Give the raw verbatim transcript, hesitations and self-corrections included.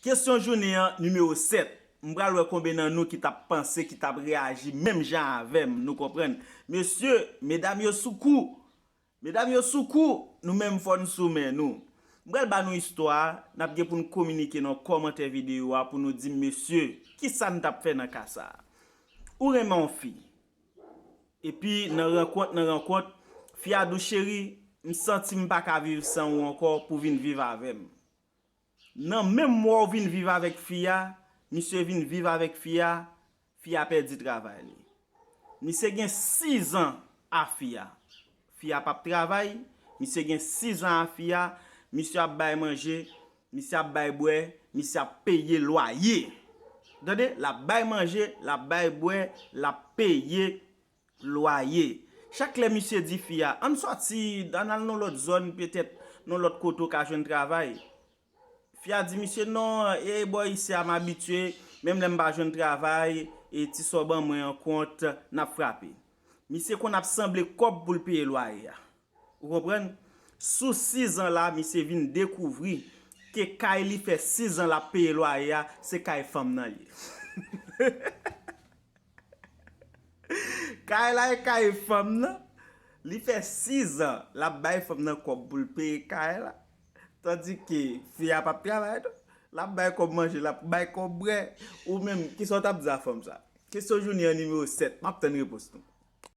Kesyon jounen an nimewo sèt. M pral wè konbyen nan nou ki t ap panse, ki t ap reyaji menm jan avè m, nou konprann. Mesye, medam yo sou kou. Medam yo sou kou, nou menm fò n sou men nou. M pral ba nou istwa a, n ap gen pou n kominike nan kòmantè videyo a pou nou di m, mesye, kisa n t ap fè nan ka sa a? Ou renmen yon fi. Epi nan rankont, nan rankont, fi a di w, cheri, m santi m pa ka viv san ou ankò, pou vin viv avè m. Nan menm mwa w vin viv avèk fi a, misye vin viv avèk fi a, fi a pèdi travay li. Misye gen sizan a fi a. Fi a p ap travay, misye gen sizan a fi a, misye ap bay manje, misye ap bay bwè, misye ap peye lwaye. Tande, l ap bay manje, l ap bay bwè, l ap peye lwaye. Chak lè misye di fi a, ann sòti, ann al nan lòt zòn, petèt nan lòt kote w ka jwenn travay. Fi a di misye, non, e bò isi a m abitye, menm lè m pa jwenn travay, e ti sa w ban mwen an kont, n ap frape. Misye konn ap sanble kòb pou l peye lwaye a. Ou konprann? Sou sizan la, misye vin dekouvri ke kay li fè sizan l ap peye lwaye a, se kay fanm nan l ye. Kay la e kay fanm nan. Li fè sizan l ap bay fanm nan kòb pou l peye kay la. Tandike fi a p ap travay tou. L ap bay kòb manje, l ap bay kòb bwè. Ou menm, kisa w t ap di a fanm sa? Kesyon jounen an nimewo sèt. M ap tann repons nou.